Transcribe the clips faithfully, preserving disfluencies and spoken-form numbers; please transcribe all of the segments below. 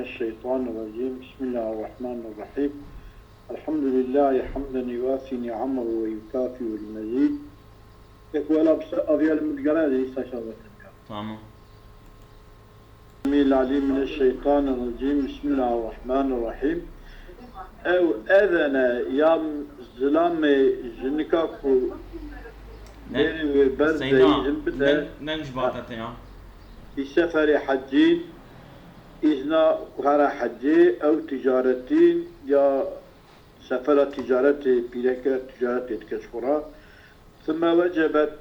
الشيطان الرجيم. بسم الله الرحمن الرحيم. الحمد لله حمدا يوافي نعمه ويكافئ المزيد. Tek wela bi ser aviya li min digere de îsa şa vetin ya. Tamam. العليم من الشيطان الرجيم. بسم الله الرحمن الرحيم. Ew ezene ya zilamê jinika ku Ne? bêrî wê ber Seyda, deyîzin bide. ne, ne ji batete ya? Bi seferê hecî, îzna ku here hecî, ew ticaretî ya sefera ticaretê pîreke ticaretê dike ji xwe re. Thime wecebet,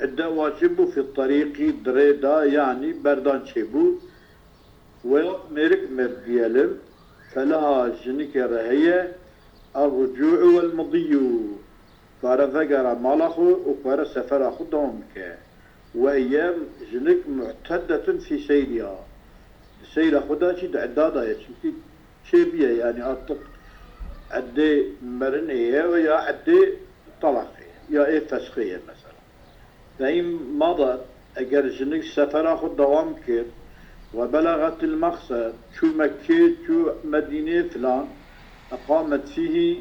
idde wacib bû fi terîqî di rê de, yanî berdan çêbû. Weya mêrik mird diyelim, feleha jinikê re heye, er-rucû'u wel-midîyyu, kare vegere mala xwe û kare sefera xwe dewam bike. Wehiye jinik mu'teddetun fî seyriha. Di seyra xwe de jî di idda de ye. Çimkî çêbûye, yanî artık eddê merinê ye ve ya eddê talaqê ye, ya ê fesxê ye mesela. Ve in madat, eger jinik sefera xwe dewam kir, ve belaxetil meqsed, çû Mekkê, çû Medînê filan, eqamet fîhî,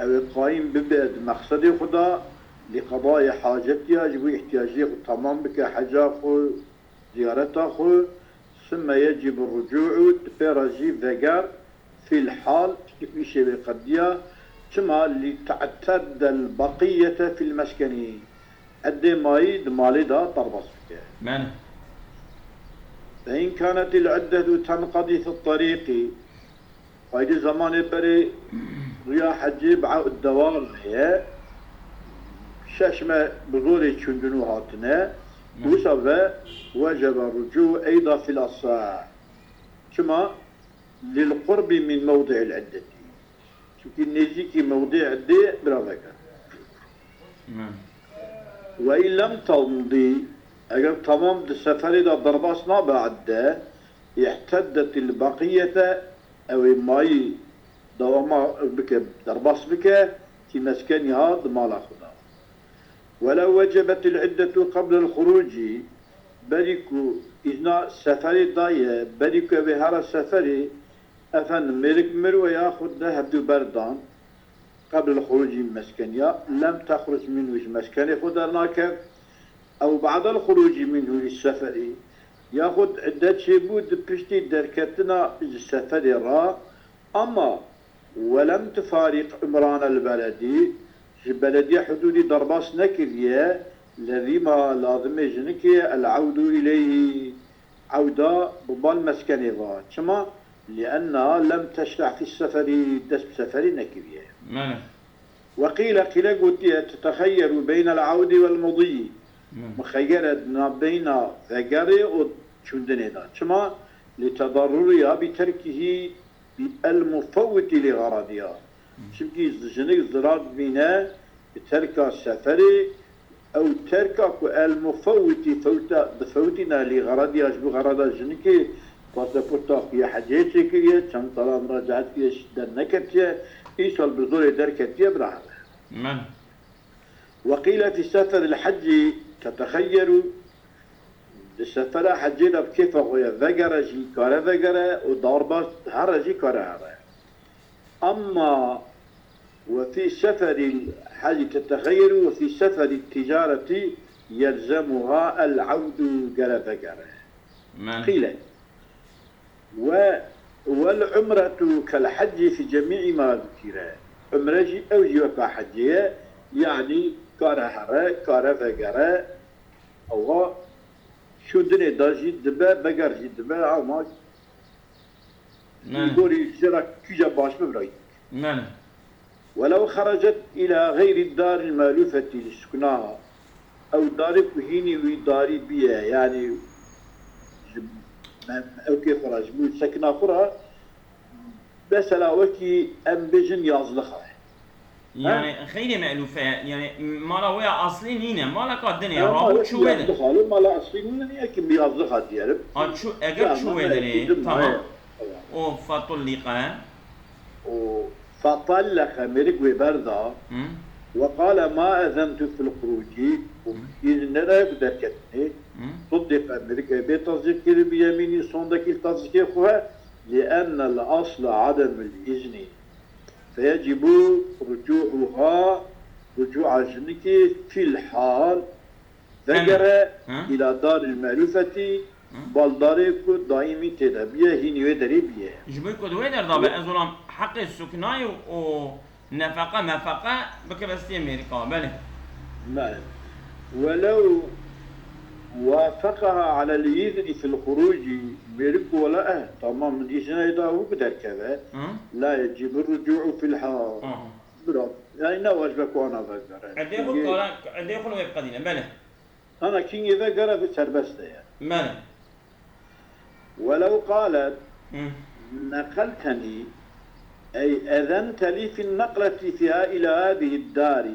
ew ê qayîm bibe di meqsedê xwe de, li qedayê hacetiya, ji bo îhtiyacê xwe tamam bike, heca xwe, ziyareta xwe, sümme yecibur rucû'u, di pê re jî veger, fîl hal, tiştî ku îşê wê qediya, çima li te'teddel beqiyete fîl meskeni, eddê mayî di malê de derbas bike. Mene. Ve in kanetil iddetu tenqedî fit terîqî, Xwedî zemanê berê riya hecê bi ew dewam heye. Şeş me bi zorê çûndin û hatine. Wisa ve wecebe rucû eyda fil asah. Çima? Lil qurbi min mewdi'il iddetî. Çimkî nêzîkî mewdê iddê bira veke. Ve in lem temdî, eger temam di seferê de derbas nabe idde, ihteddetil beqiyete, ew ê mayî dewama bike, derbas bike, fî meskeniha di mala xwe de. Welew wecebetil iddetu qeblel xurûcî, berî ku îzna seferê daye, berî ku ew ê here seferê, efendim, mêrik mir we ya xwe de hevdû berdan, qeblel xurûcî min meskeniya, lem texruc minhu ji meskenê xwe dernakeve, ew ba'del xurûcî minhu li seferî, yaxud idde çêbû di piştî derketina ji seferê re, ama welem tufarîq umranel beledî, ji belediye hudûdî derbas nekiriye, lezîma lazimê jinikê el-evdu ileyhî, ewda bi bal meskenê va. Çima? Lienna lem teşra fî seferî, dest bi seferî nekiriye. Mene. Weqîle, qîle gotiye, tetexeyeru beynel evdî wel mudî. Mene. Mixeyere nabeyna vegerê û çûndinê de. Çima? Li tedarruriya bi terkihî bi el mufewwitî li xeradiya. Çimkî jinik zirar dibîne bi terka seferê, ew terka ku el mufewwitî fewta, difewtîne lî xeradiya ji bo xerada jinikê, pasaporta xwe ya hecê çêkiriye, çend sala muracaet kiriye, ji derneketiye, îsal bi zorê derketiye bira here. Men. Weqîle fî seferil hecî tetexeyyeru, di sefera hecê de bi kêfa xwe ye, vegere jî kare vegere û darbas here jî kare here. Emma we fî seferîl hecî tetexeyyeru we fî seferî ticaretî yelzemuha el evdu, gere vegere. Men. Qîle. Ve, wel umretu kel hecî fî cemî'î ma zukîre. Umre jî ew jî weka hecê ye, yanî kare here, kare vegere, ewa şûdinê de jî dibe, veger jî dibe, ama Ne. Gorî jê re kîja baş be birayî. Ne, ne. Welew xerecet îla xeyrî darîl melûfetî li suknaha. Ew darê ku hînî wî darî bîye, yanî ji me-, ewkê xwe re, ji bo sekina xwe re, mesela wekî em bêjin yazlixa ye. Yani xeyrê me'lûfe ye. Yani mala wê ya aslî nîne. Maleka din e. Rabû çû wê din. Mala aslî nîne, niye ki yazlixa diyelim. Ha, çû, eger çû wê din e, tamam. O fetullîqe. O fetalleqe, mêrik wê berda. Ve qale ma ezentu fil xurûcî. Û îzin nedaye ku derketinê. Tuddiqe, mêrik e bê tasdîq kir bi yemînî, sondekî tasdîqê xwe. لأن الأصل عدم الإذن فيجب رجوعها، رجوع jinikê في الحال vegere Ha? إلى دار المألوفة، baldarê ku daîmî tê de biye, hînî wê derê biye. Ji bo ku di wê derda be, ez olam heqê suknayê û nefeqe, mefeqe bike bestiyê mêrika, belê. Belê. ولو وافقها على الإذن في الخروج، mêrik wela eh, tamam, min îzin da û bi derkeve. Hı? لا يجب الرجوع في الحال. Aha. Bira, yani ne wajbe ku ana vegere. Edê xwe kara, edê xwe wê biqedîne, belê. Hana kîngê vegere bi serbest e. Belê. ولو قالت Hı. نقلتني، أي أذنت لي في النقلة فيها إلى هذه الدار.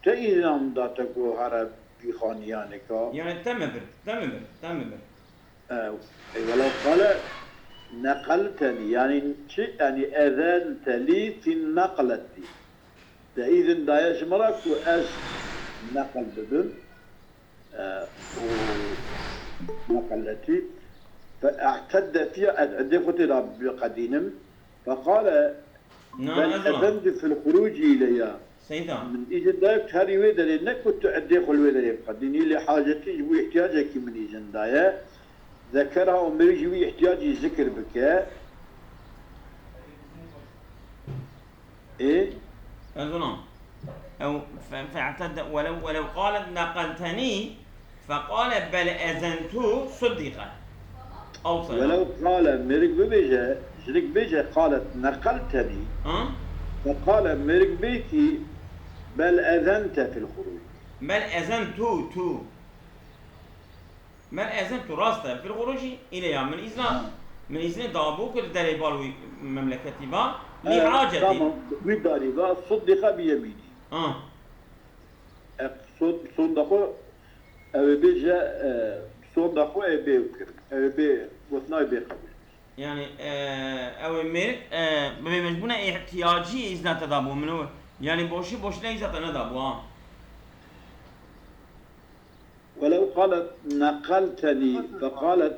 Te îzin da te ku here vî xaniyaneka. Yani te me bir, te me bir, te me bir. E, e, ولو قال نقلتني، yani çi? Yani أذنت لي في النقلة. Te îzin daye ji min re ku ez neqil bibim. E, û neqeletî. فأعتد فيها، ez edê xwe tê de biqedînim. فقال Na, بل ez olam. أذنت في الخروج إليها. Seyda. Min îzin daye tu herî wê derê, ne ku tu edê xwe li wê derê biqedînî, lê hacetî ji bo îhtiyacekî min îzin daye. Zekera û mêrik ji wî îhtiyacî zikir bike. Ê? Ez olam. Ew fe-, fe'tedde, welev, welev qalet neqeltenî, feqale bel ezentu suddîqe. Ew seyda. ولو قال، mêrik bibêje, jinik bêje قالت نقلتني. Ha? فقال، mêrik bêkî بل أذنت في الخروج. Bel ezentu, tu. Bel ezentu, rast e. Fil xurûcî îleyha. Min îzna, min îznê dabû ku di derê bal wî memleketî va. Lî E, hacetî. Tamam, wî darî va, صدق بيمينه. Ha. E, son, sonda xwe, ew ê bêje, e, sonda xwe ê bê kir. Ew ê bê, gotina wê bê qebûl. Yani, e, ew ê mêrik, e, bibê mecbûne îhtiyacî îzna te dabû. Min o, yani boşî boşî îzna te nedabû, ha. ولو قالت نقلتني فقالت،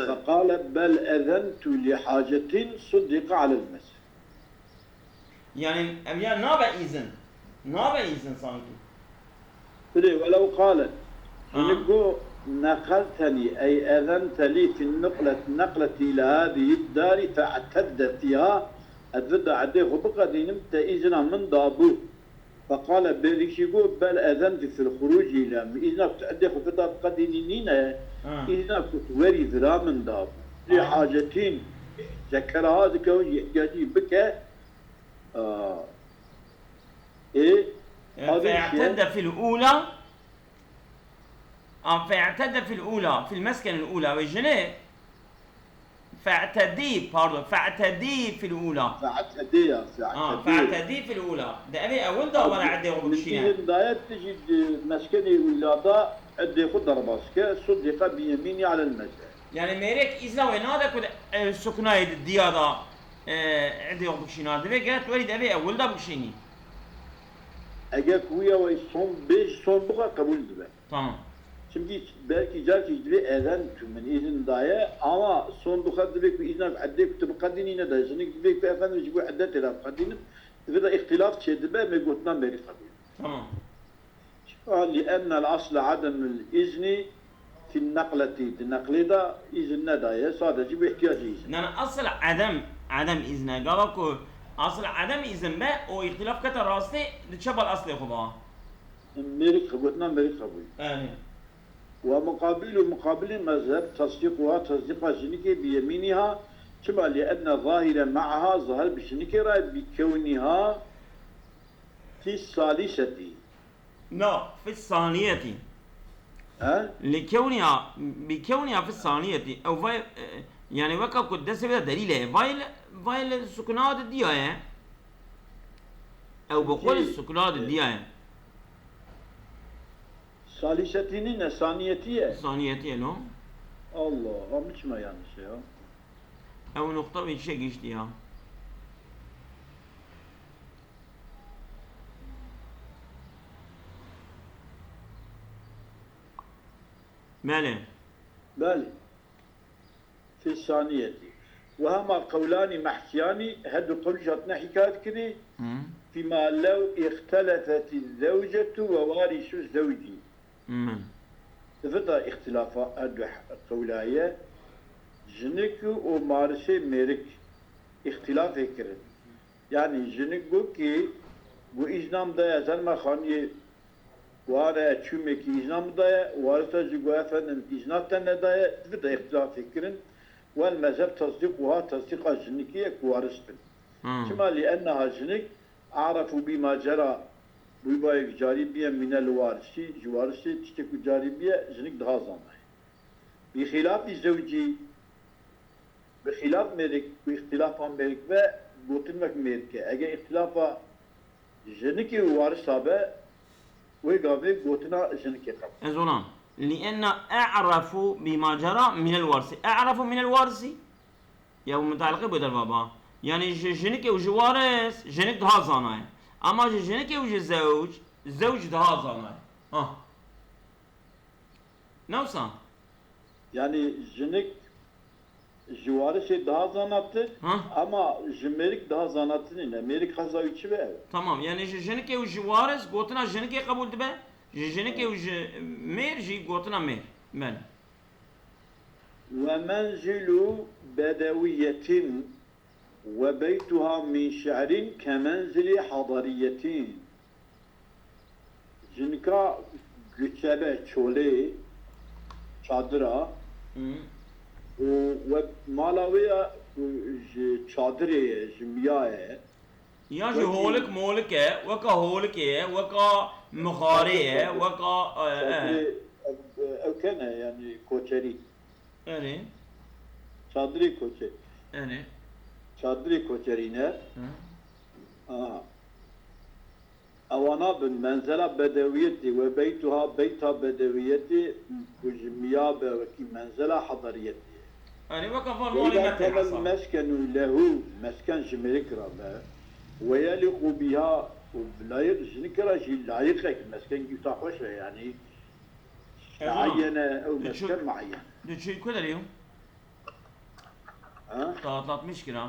فقال بل أذنت لحاجة صدق على المسح. Yani, ev ya nabe îzin. Nabe îzin sanki. Bile ولو قالت. Ha. Jinik got نقلتني، أي أذنت لي في النقلة، نقلتي إلى هذه الدار فأعتد فيها. Ez vê de edê xwe biqedînim, te îzina min dabû. فقال، mêrik jî got بل أذنت في الخروج إليها. Min îzna ku tu edê xwe vê de biqedînî nîne. Ha. Îzna ku tu werî vira min dabû. Lê Ha. hacetîn, zekera ha dike û îhtiyacî bike. Aa. Ê, E, Hadi fe'tedde fil ula. A, fe'tedde fil ula, fil meskenil ula ve jine. Fe'tedî, pardon, fe'tedî fil ula. Fe'tedî ya, Ha, fe'tedî. fe'tedî fil ula. De evê ewil da were edê xwe bikişîne. Min daye tu jî di meskenê wîla da edê xwe derbas ke, suddîqe biyemînî alel mezheb. Yani mêrek îzna wê nade ku de, e, suknayê di diya da, e, edê xwe bikişîna. Divê gere tu werî de evê ewil da bikişînî. Eger ku ya wê son bêj, son bixe qebûl dibe. Tamam. Çimkî belkî carkî divê ezen tu min îzin daye, ama son bixe divê ku îzna edê ku tu biqedînî nede. Jinik divê ku efendim ji bo edetê re biqedînim, divê de îxtilaf çêdibe, me gotina merî qebûl. Tamam. Çima? لأن الأصل عدم الإذن في النقلة. Di neqlê de îzin nedaye, sadece bi ihtiyacê îzin. Yani asıl edem, edem izne. Gava ku asıl edem izin be, o îxtilaf kete rastê, diçe bal aslê xwe ba. Mêrik, gotina mêrik qebûl. Yani. ومقابل، muqabilê mezheb, تصديقها، tesdîqa jinikê bi yemînîha, çima? لأن الظاهر معها، zahir bi jinikê re, bi kewnîha fi saliseti. Na, fi saniyeti. He? Li kewniya, bi kewniya fi saniyeti. Ew vay, e, yani weka ku destê wê de delîl e. Vay li, vay li sukuna de diya ye. Ew bi xwe li Ki- sukuna de diya ye. Salisetî nîne, saniyetî ye. Saniyetî ye no. Allah, ha, min çima yanlış ya? Ew nokta wê çiye giştî ya. Belê. Belê. Fi saniyetî. Ve hema qewlanî mehsiyanî, her du qewl jî hatine hikayet kirin. Hmm. Fîma lew îxtelefetî zewcetu ve warisu zewcî. Hmm. Di vir de îxtilafa her du qewla ye. Jinik û warisê mêrik îxtilafê kirin. Yanî jinik got kî, got îzna min daye ez herime xaniyê ware, çûmekî îzna min daye, warisa jî got efendim îzna te nedaye, di vir de îxtilafê kirin. Wel mezheb tesdîq wiha tesdîqa jinikê ye ku waris bin. Hmm. Çima? Lîenneha jinik, arefû bîma cera, wî bayek carî biye mînel warisî, ji warisê tiştê ku carî biye, jinik daha zanaye. Bi xîlafî zewcî, bi xîlaf mêrik, ku îxtilafa mêrik ve gotin wek mêrik e. Eger îxtilafa jinikê û warisa be, wê gavê gotina jinikê qebûl. Ez olam. Lienna e'refu bima cera minel warisi. E'refu minel warisi? Ya bu mutaliqê bu derva ba. Yani ji jinikê û ji waris, jinik daha zanaye. Ama ji jinikê û ji zewc, zewc daha zanaye. Ha. Ne wisa? Yani jinik ji warisê daha zanatir, ha, ama ji mêrik daha zanatir nîne. Mêrik heza wî çi be ew? Tamam, yani ji jinikê û ji waris gotina jinikê qebûl dibe, ji jinikê û ji mêr jî gotina mêr. Belê. Ve menzilu bedewiyetin ve beytuha min şe'rin ke menzili hadariyetin. Jinika guçebe, çolê, çadira, Hı. û we mala wê ya ku ji çadirê ye, ji miya ye. Ya jî Wekî holik molik e, weka holikê ye, weka mixarê ye, weka, e, e. Çadirê, ev, ev kene, yani koçerî. Erê. Çadirê koçerî. Erê. Çadirê koçerî ne? Hı. Aha. Ewana bin menzela bedewiyetê we beytuha beyta bedewiyetê ku ji miya be wekî menzela hedariyetê. Erê, weka van Ve malê ida me tê kemel hesab. Meskenu lehu, mesken ji mêrik ra be. Ve yeliqu biha, û bi layiq, jinikê ra jî layiq e ki mesken gîta xweş e, yani. Evan, Muayyene, ew tu çi-, mesken muayyen. Tu çi ku derê yo? Ha? Tatlatmış kira.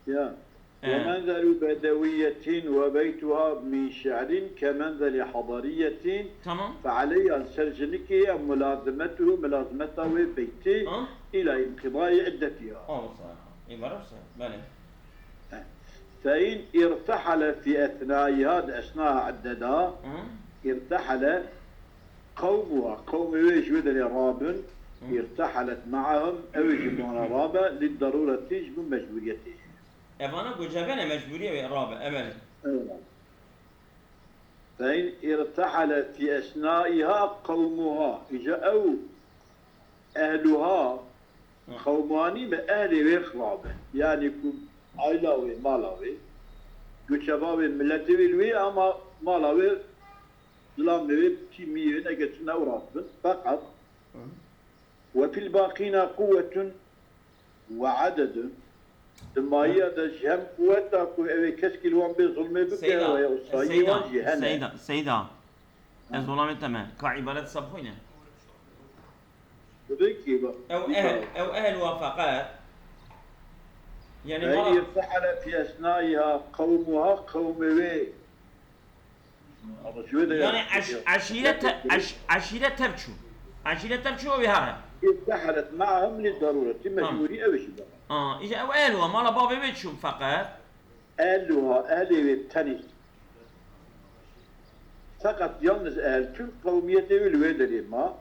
Ya. Ee. Ve menzelu bedewiyetin ve beytuha min şe'rin ke menzeli hadariyetin. Tamam. Fe aleyha, ser jinikê ye mulazimetuhu, mulazimeta wê beyti Ha? ila inqidai iddetiha. Olsa. Ê, var olsa. Belê. Fe in irtehale fî esnaiha, di esnaya iddeda, Hı. irtehale qewmuha, qewmê wê ji wê derê rabin, Hı. irtehalet me'ahum, ew ê ji bona rabe, lid darureti, ji bo mecburiyetê. Evana gucebe ne mecburiye wê rabe, emel. Evet. Fe in irtehale fî esnaiha qewmuha, îca ew ehluha, Hı. qewmanî bi ehlê wê xirabe. Yani ku aila wê, mala wê, guçeba wê, miletê wê li wê, ama mala wê, zilamê wê, tîmî wê, neke çi ne ew radibin. Feqet, Hı. Ve fil baqîna quwwetun ve adedun. Di mayiya de jî hem quweta ku ew ê keskî li wan bê zulmê bike Seyda, ve ya û sayiyê Seyda, wan jî hene. Seyda, Seyda. Ha. Ez olamê te me. Ka îbaret sab xwe ne. Dibe ki bak, Ew ehl, ew ehl wa feqet. Yani Ve mala irtehale fî esnaiha qewmuha, qewmê wê Ama ji wê de Yani ya- eş-, eşîret te-, eş-, eşîret tev çû. Eşîret tev çû û wî here. Dehalet ma'hum li darureti Tamam. mecbûrî ew jî bana. Aa, îja ew ehl wa mala bavê wê çû feqet. Ehl wa, ehlê wê tenê. Feqet yalnız ehl çûn qewmiyetê wê li wê derê ma.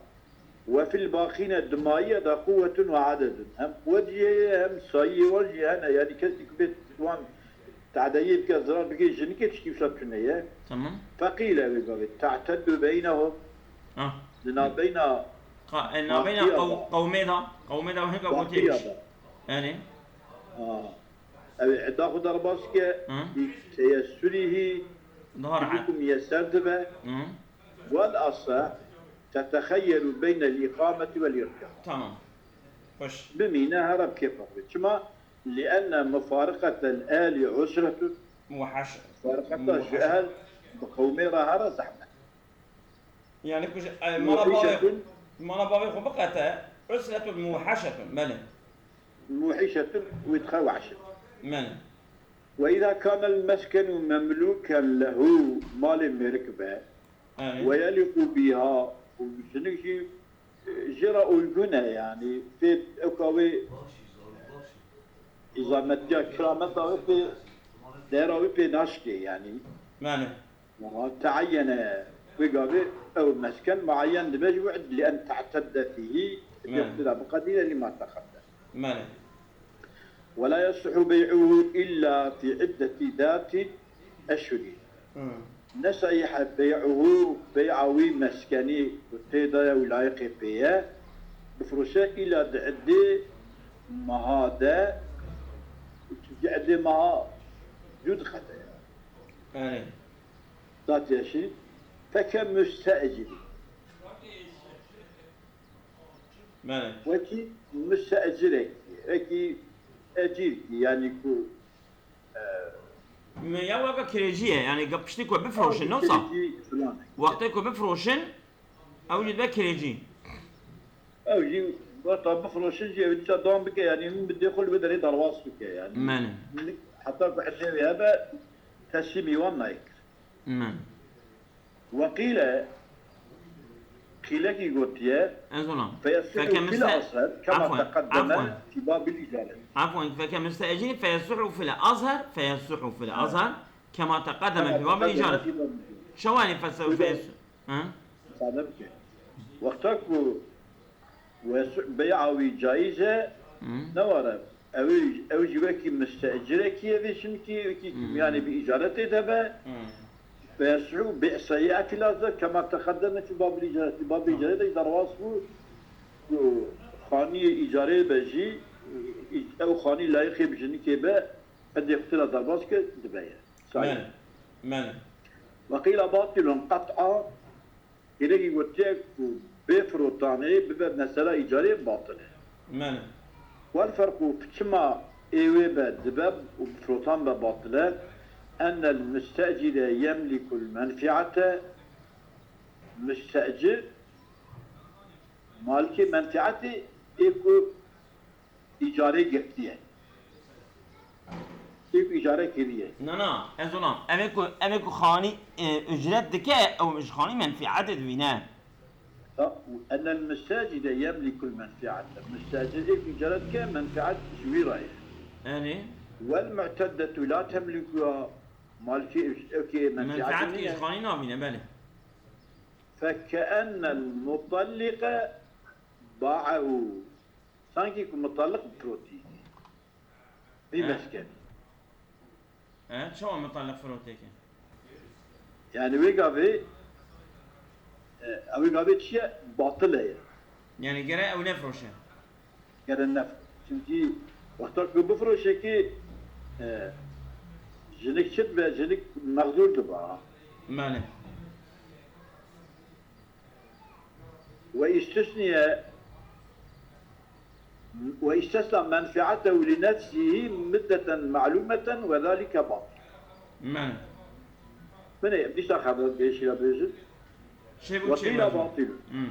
Ve fil baqîne dimayiye de quwwetun ve adedun. Hem quwet jî heye, hem sayiyê wan jî hene. Yani kesî ku bê wan tadeyê bike, zirar bike, jinikê tiştî wisa tune ye. Tamam. Feqîle wê gavê. Te'teddu beynehum. Ah. Di navbeyna Qa-, e, navbeyna Baqiya qew-, da. qewmê da. Qewmê da hinga Baqiya gotê. da. Yani. Ha. Ew ê eda xwe derbas ke, Hı. bi teyessurîhî Daha rahat. Hukm miyeser dibe. Hı. Wal asah tetexeyyelu beynel îqameti vel îrtihal. Tamam. Xweş. Bimîne here bi kêfa xwe. Çima? Lienne mufariqetel ehli usretun. Muhaş-, Mufariqeta ji muhaş- ehl bi qewmê re here zehmet. Yani ku ji, e, mala bavê, Muhişetun. mala bavê xwe biqete, usretun muhaşetun. Belê. موحشة, wê dixe wehşet. Mene. وإذا كان المسكن مملوكا له, malê mêrik be, Evet. ويليق بها, û jinik jî, e, jê re uygun e, yanî pê ewka wê îzametiya kirameta wê pê, değera wê pê naşkê, yanî. Mene. Ama teayyene, wê gavê ew mesken muayyen dibe ji bo, لأن تعتد فيه, Mene. Tira biqedîne لما تقدم. Mene. ولا يصح بيعه إلا في عدة ذات أشهر. Hmm. Ne sehîh e bey'uhu, bey'a wî meskenî ku tê de ye û layiqê pê ye, bifroşe îla di eddê meha de, çimkî eddê meha cû diqede ye. Mene. Zat yeşî, feke müsteeciri. Mene. Wekî müsteecirekî, wekî ecîrkî, yanî ku, e, Me ya weka kirêcî ye, yanî ge piştî ku bifroşin, ne wisa? Kirêcî filan. Wextê ku bifroşin, ew jî dibe kirêcî. Ew jî wexta bifroşin jî ew dîsa dewam bike, yanî min bi dê xwe li wê derê derbas bike, yanî. Mene. Heta ku eşê wê hebe teslîmî wan nayê kir. Mene. Weqîle, qîlekî gotiye, Ez ona. فيصح Feke في müste- الأظهر كما Afwan, تقدم afwan. في باب الإجارة. Afwan, feke müsteecî feyessuhu fil azhar, feyessuhu fil azhar, kema teqedeme كما fi babil تقدم icaret. في باب الإجارة. Şewanî fes-, feyes-, ha? Sade bike. Wexta ku wes-, bey'a wî caiz e, Hmm. ne were. Ew, ew jî wekî müsteecirekî ye vê çimkî, wekî Hmm. yanî bi îcaretê de be. Hmm. Ve yes'u bi seyyati lazim, kema teqeddeme fi babil îcaret. Babil îcaret de derbas bû, ku xaniyê îcarê be jî, ew xanî layiqê bi jinikê be, edê xutira derbas ke dibe ye. Sayî. Mene. Mene. Ve qîle batilun qet'a, gelekî gotiye ku bê firotanê bibe mesela îcarê batil e. Mene. Wel ferqu, çima ê wê be dibe û firotan be batil e? Ennel müstecire yemlikul menfiate, müstecir malikê menfiatê ê ku îcarê girtiye. Ê ku îcare kiriye. Na, na, ez ona. Ev ê ku, ev ê ku xanî, e, ücret dike, ew ji xanî menfiatê divîne. Ennel müstecire yemlikul menfiate. Müstecir ê ku îcare dike, menfiat ji wî re ye. Erê. Wel mu'teddetu la temlikuha, malikê, ew kê menfiat Menfiat ki niye. Ji xanî navîne, belê. Fekennel mutallike ba'ehu. Sankî ku mutalliq firotî. Vî He. Mesken. E, çawa mutalliq firotêke? Yani wê gavê, e, wê gavê çi ye? Batil e. Yani gere ew nefroşe. Gere nef. Çünkü wexta ku bifroşe ki, e, jinik çi dibe, jinik mexzûr dibe. Mane. Ve istisniye, ve istesna menfiatehu li nefsihi müddeten ma'lumeten ve zalike batil. Mane. Mene, dîsa xeber beşîra bêjin. Şey Ve bu şey qîla var. Batil. Hmm.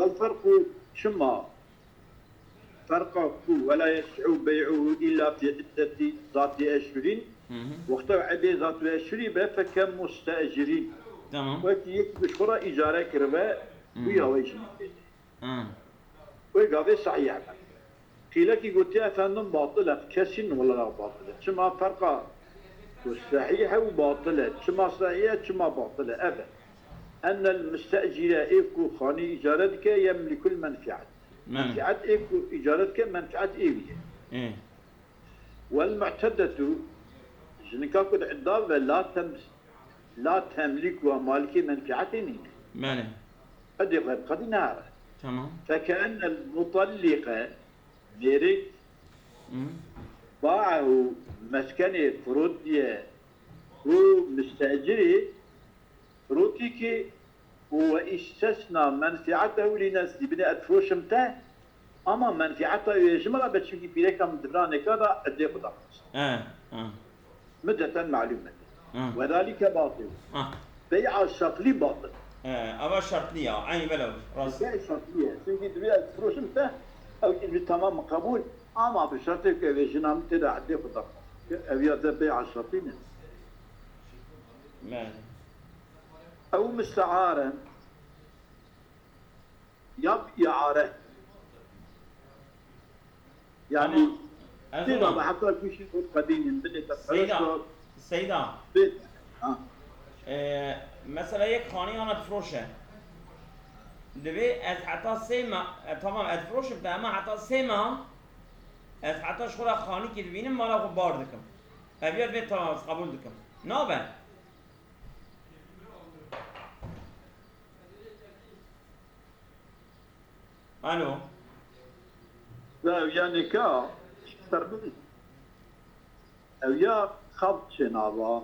Vel ferqu, çima ferqa ku ve la yes'u bey'uhu illa fi iddeti zati eşhurin, Hı hı. wexta edê zatu eşhurî be feke mustecirin. Tamam. Wekî yek bi xwe re îcare kiribe, Hmm. bu ya wê jî. Ha. Wê gavê sehîh be. Qîlekî gotiye efendim batil e, kesin olarak batil e. Çima ferqa ku sehîh e û batil e. Çima sehîh e, çima batil e. Ev e. Ennel müstecire ê ku xanî îcare dike yemlikul menfiat. Mane. Menfiat ê ku îcare dike menfiat ê wî ye. E. Wel mu'teddetu, jinika ku di idda ve la tem-, la temlîk wa malikê menfiatê nîne. Mane. Edê xwe bi qedî nare. Tamam. Fekennel mutallike, mêrik, Hı. ba'ehu, meskenê firotiye û müstecirî firotî ki û ve istesna menfiatehu li nefsî. Binê ez firoşim te, ama menfiata wê ji min re be, çimkî pîreka min di vira nêka de edê xwe daxist. E. Ha. Müddeten ma'lûm e. Ha. Ve zalike batil. Ha. Bey'a şertlî batil. E, ava şertlî ya. Eynî velew. Rast. Bey'a şertlî ye. Çünkü divê ez firoşim te, ew ilmi tamam qebûl. Ama bi şertê ku ew ê jina min tê de ehdê xwe derxwe. Ew ya de bê eşretî ne. Belê. Ew mistear in ya bi îare. Yani Tamam. Ez tê de ona. bi heta ku jî xwe qedînin, bilê te Seyda. perest Seyda. bê. Ha. Ee, mesela yek xanî ana difiroşe. Divê ez heta sê me, e, tamam ez difiroşim te ama heta sê me ez heta ji xwe re xanîkî dibînim mala xwe bar dikim. Ev ya divê tamam ez qebûl dikim. Nabe. Alo. Ve ew ya nîka serbin. Ew ya xebt çênava.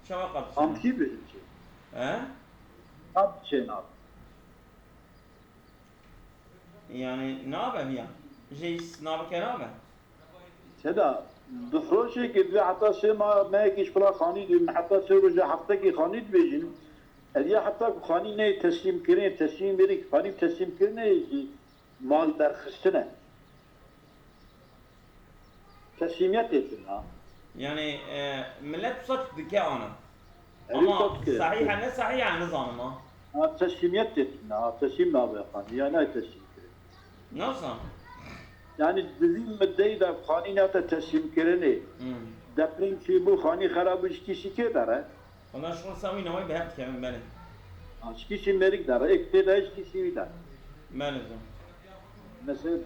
Çawa qebd Amkî bêjin çi? He? Xebt çênava. Yani nabe viya. Jês nabike nabe. Seda, bi rojekê divê heta sê ma me yekî ji xwe re xanî dibî, me heta sê roja heftekê xanî dibêjin. Ev ya heta ku xanî neyê teslîmkirinê, teslîmê mêrik, xanî teslîmkirinê jî mal derxistine. Teslîmiyetê tune. Yani e, millet wisa dike ana. Ev Ama wisa dike. Sahîh e ne sahîh e nizanim ha. Ha, teslîmiyetê tune, ha, teslîm nabe xanî, ya nayê teslîmkirin. Nasıl? Yani di vî middeyî de xanî nehate teslîmkirinê. Hmm. Deprem çêbû, xanî xerab bû, ji kî sîkê dere? Ondan şol sen wî newayî bi hev dikevin belê. Ha, ji kî sî mêrik dere, êk tê de ji kî sî wî dere. Belê zor. Mesela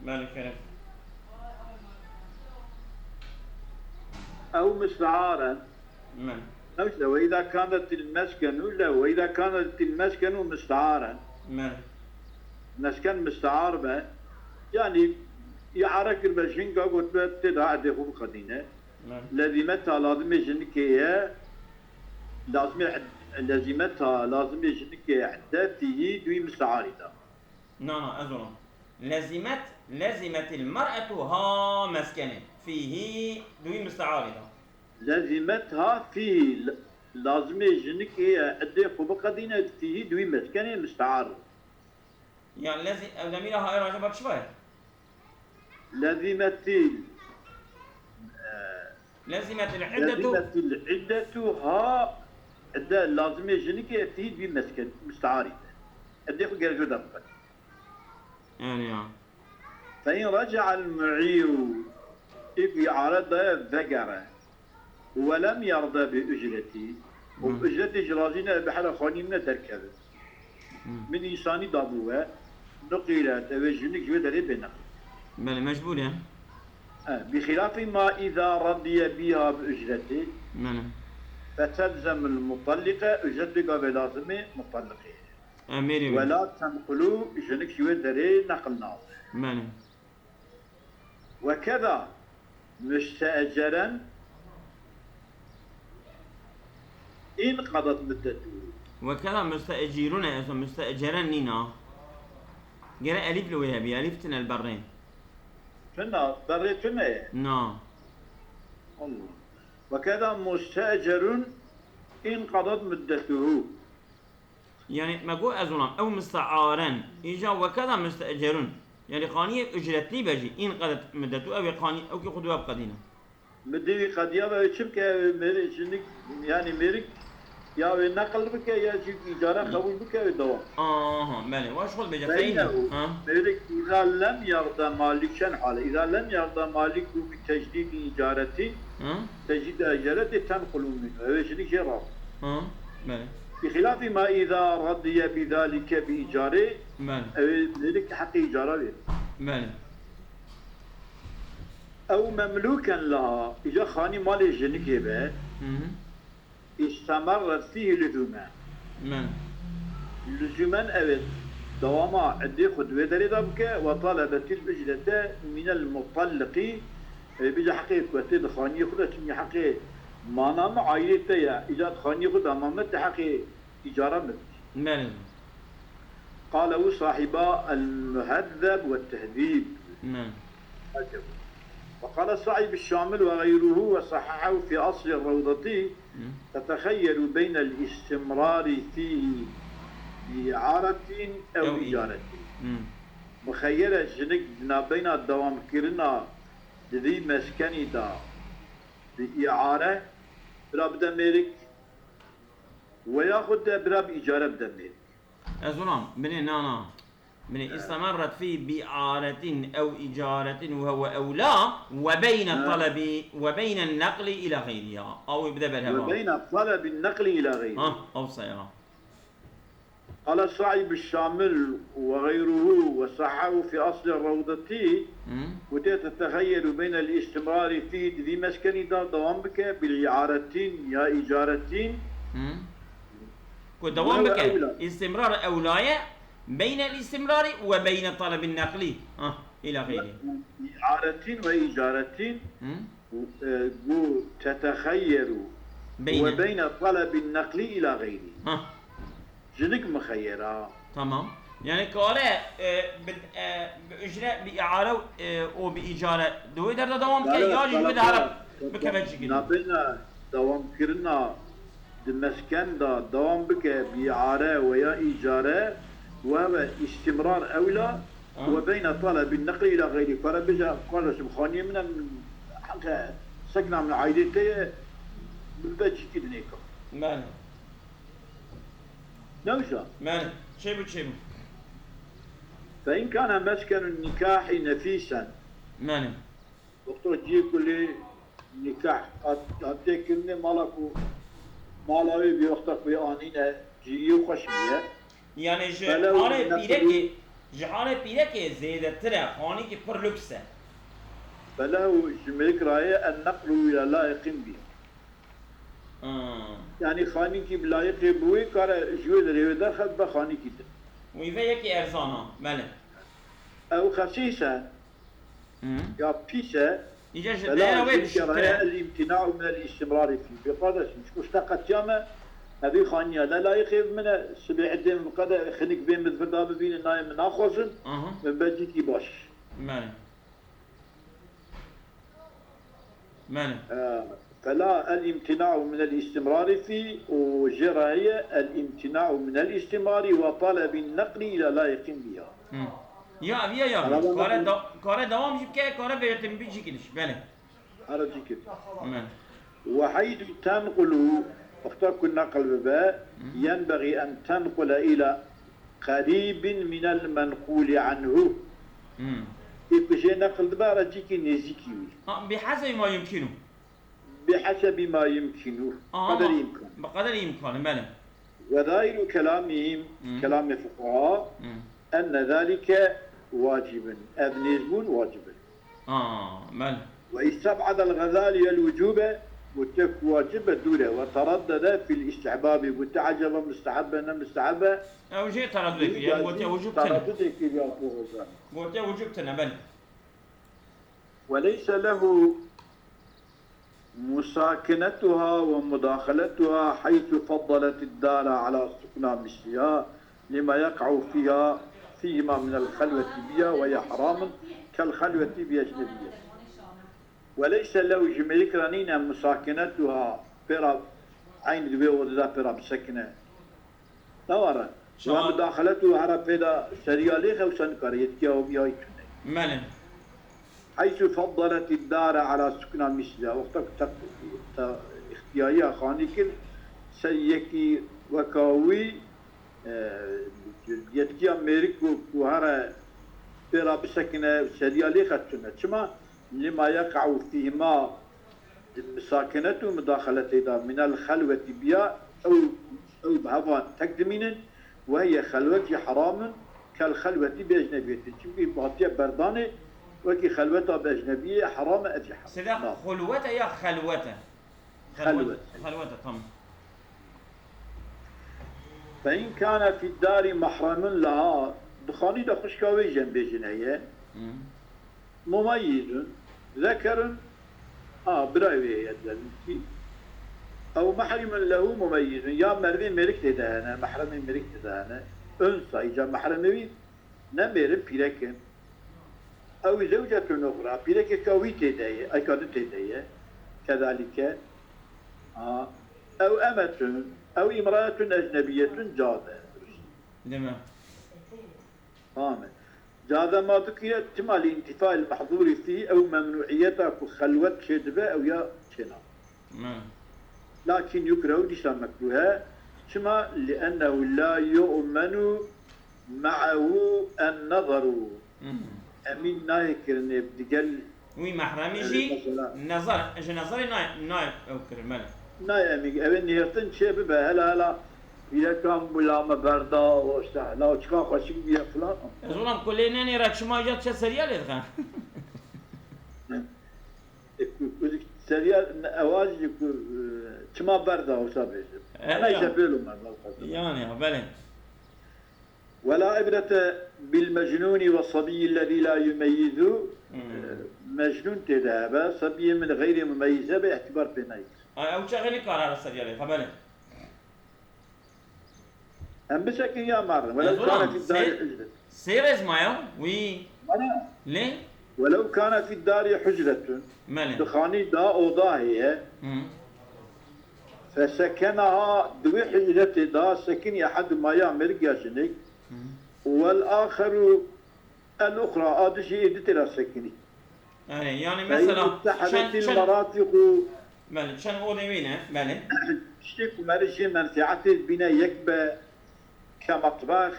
Belê kerem. ew mistear in. Belê. Newşe, وإذا كانت المسكن لا، وإذا كانت المسكن مستعارا. Belê. Mesken mistear be. Yani îare kiribe jinka, gotibe tê de ehdê xwe biqedîne. Belê. Lezîmeta lazimê jinikê ye. Lazimê ed-, lezîmeta lazimê jinikê edde fîhî duyî mistearî de. Na na ez ona. Lezimet, lezimetil mer'etu ha meskeni. Fîhî duyî mistearî de. Lezîmet ha fîhî, lazimê jinikê ye eddê xwe biqedîne fîhî duyî meskenê mistear. Ya lezi, ev demîra hayê rajeba çi be? Lezîmetil, Lezimetil iddetu. Lezîmetil iddetu ha, edde lazimê jinikê fîhî duyî mesken, mistearî de. Eddê xwe gerek jê de biqedîne. Yani ya. فإن رجع المعير، ê ku îare daye vegere, ولم يرض بأجرتي، û Hı. Ücretê jî razî ne, bi hela xanî min e derkeve. Hı. Min însanî dabû we, nuqilet, ew ê jinik ji wê derê bê neqil. Belê mecbûr e. E, بخلاف ما إذا رضي بها بأجرته، Belê. فتلزم المطلقة، ücret bê gavê lazimê mutaliqê. E, mêrê wî. ولا تنقل، jinik ji wê derê neqil nabe. Belê. وكذا مستأجرا إن قضت مدته. Wekeda müsteecirune, ez müsteeceren nîna. Gere elîf li wê hebî, elîf tine li berrê. Tuna, berê tune ye. Na. Allah. وكذا مستأجر إن قضت مدته. Yani me got ez olam, ew mistearen, îca wekeda müsteecerun. Yani xaniyê ücretlî be jî, in qedet müddetu, ew ê xanî, ew kê xwe duwa biqedîne. Bi dî wî qediya ve çi bike, ew mêrik, jinik, yani mêrik ya wê neqil bike ya jî îcara qebûl bike, ew dewam. Aha, belê. Wa ji xwe dibêje, Beyne feyne. û Ha? mêrik îza lem yarda maliken hale. Îza lem yarda maliku bi tecdîdi îcaretî, Ha? tecdîd îcaretî tenqulu minhu. Ew ê jinik jê razî. Ha? Belê. بخلاف ما إذا رضي بذلك بإيجاره، Belê. ew ê mêrik heqê îcara wê. Belê. Ew memluken laha, îca xanî malê jinikê be, Hı hı. istemerret fîhî lüzumen. Belê. Lüzumen ew ê dewama eddê xwe di wê derê de bike, ve talebetil ücrete minel mutalliqî, e, bîca heqê ku tê di xaniyê xwe de, çimkî heqê mana me aîlê te ye, îca di xaniyê xwe de ma me te heqê îcara me bidî. Belê. قاله صاحبا المهذب والتهذيب. Belê. وقال الصاحب الشامل وغيره وصححه في أصل الروضة، Hı. تتخير بين الاستمرار فيه بإعارة أو أو إجارة. Hı. Mixeyyer e jinik di navbeyna dewamkirina di vî meskenî de bi îare bira bide mêrik, weya xwe de bira bi îcare bide mêrik. Ez zonam, binê na, na. Binê istemerret fî bi'aretin ew icaretin ve huve ewla ve beyne talebi ve beyne neqli ila gayriha. Ew ê bide berhev. Ve beyne talebi neqli ila gayriha. Ha, ew se ya. قال صاحب الشامل وغيره وصححه في أصل الروضة، Hı. وتتخير بين الاستمرار فيه, di vî meskenî de dewam bike, بالإعارة ya îcaretîn. Hı. Ku dewam bike. Îstimrar ewla ye, beynel îstimrarî ve beyne talebin neqlî. Ha, ila gayri. İaretîn ve îcaretîn. Hı. E, gu tetexeyyeru Beyne. Ve beyne talebin neqlî ila gayri. Ha. Jinik mixeyyera. Tamam. Yani kare, e, bi, e, bi ücre, bi iare, e, o bi icare. Di wê derde dewam ke, ya jî wê de here bikeve çi. Nabeyna dewamkirina di mesken de dewam bike bi iare ve ya îcare, ve ve îstimrar ewla, Ha. Ve beyne talebin neqli ila gayri. Kare bêje, kardeşim, xaniyê min e, heqe sekna min aîdê te ye, min be cîkî dinêka. Bele. Ne wisa? Bele. Çêbû, çêbû. فإن كان مسكن النكاح نفيسا. Bele. Wexta cihê ku lê nîkah hat, hatiye kirinê, mala ku mala wê bî, wexta ku wê anîne cihê xweş bîye. Yani ji halê pîrekê, ji halê pîrekê zêdetir e, xanîkî pir lüks e. Felehu ji mêrik ra ye en neqlu ila layiqin bî. Hmm. Yani xanîkî bi layiqê bi wê kare ji wê derê wê derxe bibe xanîkî din. Wî ve yekî erzan a, bele. Ew xesîs e. Hı. Ya pîs e. Îca ji Bela dera wê jî bişûktir e. Geraya el-îmtina'u minel îstimrarî fî. Bê qardeşim, ji ku şte qetiya me, evî xaniya ne layîqê min e, sibê edê min qede xinik bê min virda bibînin, nayê min naxwazin, Aha. Min be cîkî baş. Bele. Bele. E, Fela el-îmtina'u minel îstimrarî fî û jê re heye el-îmtina'u minel îstimrarî ve talebin neqlî ila layiqin biha. Hı. Ya, ev ya, ya. Arada Kare bakın. da-, kare dewam jî bike, kare bêje tenbîh jî kiriş. Bele. Ara jî kir. Bele. Ve heydu tenqulu, wexta ku neql bibe, Hı. yenbexî en tenqule ila qerîbin minel menqûlî anhu. Hı. Ê ku jê neql dibe, ara cîkî nêzîkî wî. Ha, bi hesebî ma yumkinu. Bi hesebî ma yumkinu. Aha, Qederî ma-, îmkan. Bi qederî îmkanî, bele. Ve zahîru kelamîhim, Hı. kelamê fuqaha, Hı. enne zalike wacibun. Ev nêzbûn wacib e. Ha, bele. Ve isteb'adel Gazalî el wucube, gote ku wacib e, dûr e. Ve teraddede fil istihbabî, gote ecaba musteheb e, ne musteheb e. Ew jê teraddudê kir, yani gote wicûb tine. Teraddudê kir ya ku Gazalî. Gote wicûb tine, bele. وليس له مساكنتها ومداخلتها حيث فضلت الدار على سكنى مثلها لما يقع فيها، فيهما من الخلوة بها، وهي حرام كالخلوة بأجنبية. وليس له، ji mêrik re nîne, musakinatuha, pê re eyn di wê odê de pê re bisekine. Ne were. Şema- Ve mudaxaletu here pê de seriya lê xewsa nikare, yetkiya wî ya tune. Mele. Heysu feddelet id-dare ala sukna misliha. Wexta ku te, te îxtiyariya xanî kir, ser yekî weka wî, e, yetkiya mêrik ku, ku here pê re bisekine, seriya lê xetune. Çima? Lima yeqa'u fîhima Di misakinet û mudaxeletê de minel xelwetî biya, ew, ew bi hevan tek dimînin, we ye xelwetî heram in, kel xelwetî bi ecnebiyetî. Çimkî hatiye berdanê, wekî xelweta bi ecnebiyê heram e, ev jî heram. Sêde Na. Xulwet e ya xelwet e? Xelwet. Xelwet. Xelwet e, tamam. Fe in kâne fid-dâri mahremun leha, di xanî de xwişka wê jî em bêjin heye. Hı. Mumeyyizun, zekerun, ha, birayê wê heye dizanî. Ew mahremun lehu mumeyyizun, ya merivê mêrik tê de hene, mehremê mêrik tê de hene. Unsa, îca mehremê wî ne mêr in, pîrek in. Ew zewcetun uxra, pîrekeka wî tê de ye, eka din tê de ye. Kedalike. Ha. Ew emetun, ew imraetun ecnebiyetun caze. Deme. Tamam. Cade ma dikire tima li întifayil mehzûrî fî ew memnûiyeta ku xelwet çêdibe ew ya çênabe. Lakin yukrehu dîsa mekruh e. Çima? Li ennehu la yu'menu me'ehu en-nezaru. Emîn nayê kirinê digel Wî mehremî e, jî nezar, ji nezarê nayê, nayê ew kirin, belê. Nayê emîn, ew ê nihêrtin çê bibe, hela hela pîreka mula me berda, o işte, hela o çiqa xweşik bûye filan. Ez wilam ku lê nenêre çima ya çe seriya lê dixe. E, ku, ku seriya ne-, ewa jî ku, e, çima berda wisa bêjim. E, Hela ya. Îşte bêlo me, me xwestin. Yani ya, belê. Wela ibrete bil mecnûnî ve sabiyyi lezî la yumeyyizu. E, Mecnûn tê de hebe, sabiyê min xeyrê mumeyyiz hebe, îhtîbar pê nayê kir. Ay, ew çaxê nikare re seriya lê, xebelê. Em bisekin ya marin. Welew kane fî darî hicret. Sê rêz maye wî. Lê? Welew kane fî darî hicretun. Belê. Di xanî da oda heye. Fesekenaha di wê hicretê da sekinî ehedûma ya mêrik ya jinik. Wel axeru el uxra, a dijî ê di tê ra sekinî. Erê, yani mesela, çend, çend, merafiqu, belê, çend odê wê ne, belê. Tiştê ku merî jê menfeetê bîne yek be, ke matbex,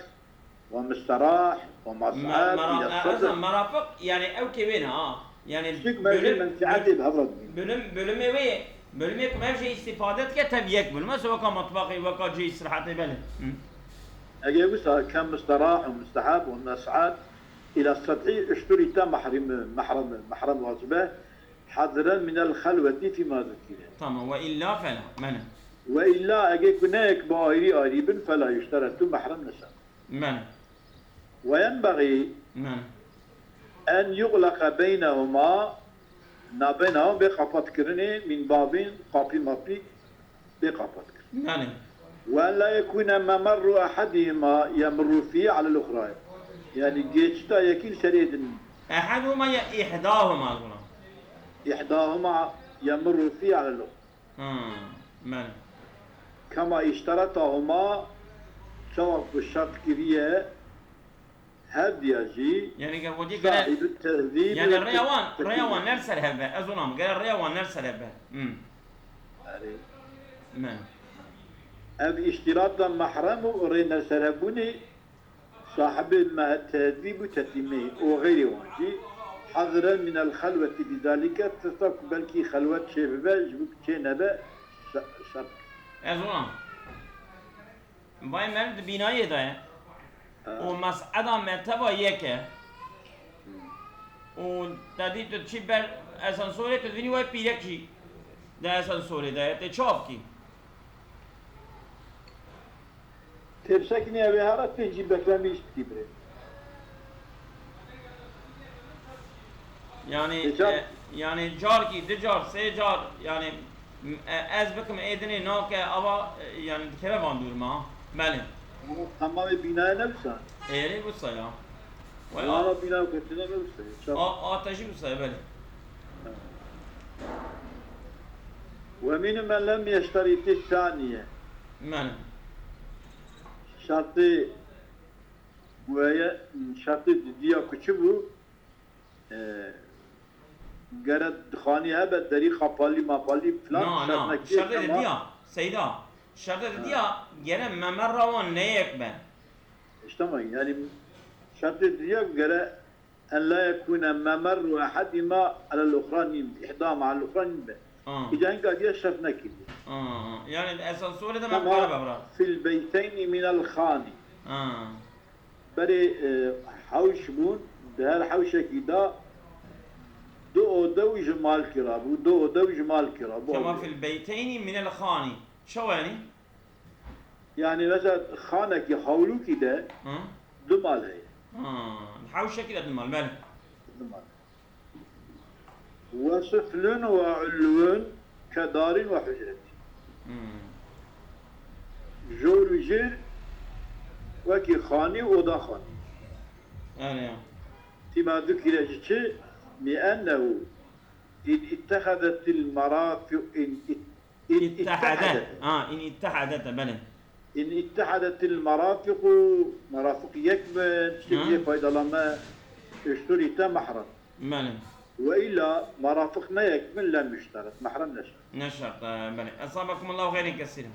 ve misterah, ve mas'eb, ila sadr. Merafiq, yani ew kê wê ne, ha. Yani tiştê ku merî jê menfeetê bi hev re dibîne. Bölüm, bölümê wê, bölümê ku merî jê îstîfade dike, tev yek bölüm. Mesela weka matbexê, weka cê îstirahetê, belê. Hı. Ege wisa ke misterah û musteheb û mes'ed, Îla sedhî uşturîte mehrîmi, mehrem, mehrem wacibe, hadiren minel xelwetî fîma zukîre. Tamam, ve illa fela, mene. Ve illa, ege ku ne yek bi ayrî ayrî bin, fela yuşteretu, mehrem neşe. Mene. Ve yenbexî Mene. En yuxleqe beynehuma, nabeyna wan bê qapatkirinê, min babin, qapî mapî, bê qapat kir. Belê. Ve en la yekûne memerru ehedihima yemurru fî alel uxra. Yani geçita yekî li ser ê din. Ehedûma ya îhdâhuma, gulam. Îhdâhuma yemurru fî alel uxra. Ha, belê. Kema îşteretahuma, çawa ku şert kiriye, Hevdiya jî Yani gel gotî gere, sahîbi tehzîb yani û rêya wan, rêya wan ner ser hev be. Ez onam gere rêya wan ner ser hev be. Hmm. Erê. Me. Ev îştîrata mehrem û rê nersehevbûnê sahibê me-, tehzîb û tetîmê û xeyrê wan jî hezren minel xelwetî bî zalîke, tirsa ku belkî xelwet çêbibe, ji bo ku çê nebe, şe-, şert. Ez onam. Vay meriv di bînayê de ye. Ha. Û mes'eda merteba yek e. Hmm. Û te dî tu çî ber esansorê, tu dibînî wê pîrek jî di esansorê de ye. Tê çawa bikî? Tê bisekinî ew ê here, tê jî beklemîş bikî birê. Yani, Ê, car- e, yani carkî, du car, sê car, yani, m-, e, ez bikim ê dinê nake, ava, e, yani dikeve van dûrma. Belê. Ama tamamê bînayê ne wisa? Êrê wisa ya. Wala bîna kutine ne wisa ya. Çav- A, a te jî wisa ya, belê. Ve mînû men lem yeşterîtî saniye. Belê. Şertê weye, şertê didiya ku çi bû? E, gere dixanî hebe, derî xapalî mapalî filan, Na, şert na. Nekê, şertê didiya, Seyda. Şertê didiya, gere memerra wan ne yek be. İşte ama yani şertê didiya gere en la yekûne memerru ehedîma alel uxra nîn, îhdâma alel uxra nîn be. Ha. Îca hinka diye şert nekiriye. Ha, ha. Yani esansorê de Ama memere be bira. Fil beyteynî minel xanî. Ha. Berê, e, hewş bûn, di her hewşekî de du odew ji malkî re bû, du odew ji malkî re bû. Kema fil beyteynî minel xanî. Çawa yani? Yani mesela xanekî hewlûkî de Hı? du mal heye. Ha, hewşekî de du mal, belê. Du mal. Ve suflun ve ulvun ke darin ve hucretî. Hmm. Jor û jêr wekî xanî û oda xanî. Erê ya. Tîma dikire ji çi? Li ennehu in ittehadetil merafiq, in it-, in İttehadet. ittehadet. Ha, in ittehadete, belê. In ittehadetil merafiqu, merafiq yek bin, tiştê Hı. bê faydalanma. اشتريت محرم. Belê. وإلا مرافق ما يكمل لم يشترط، محرم نشأ. Ne şert, e, belê. Esabakumullahu xeyrên kesîr.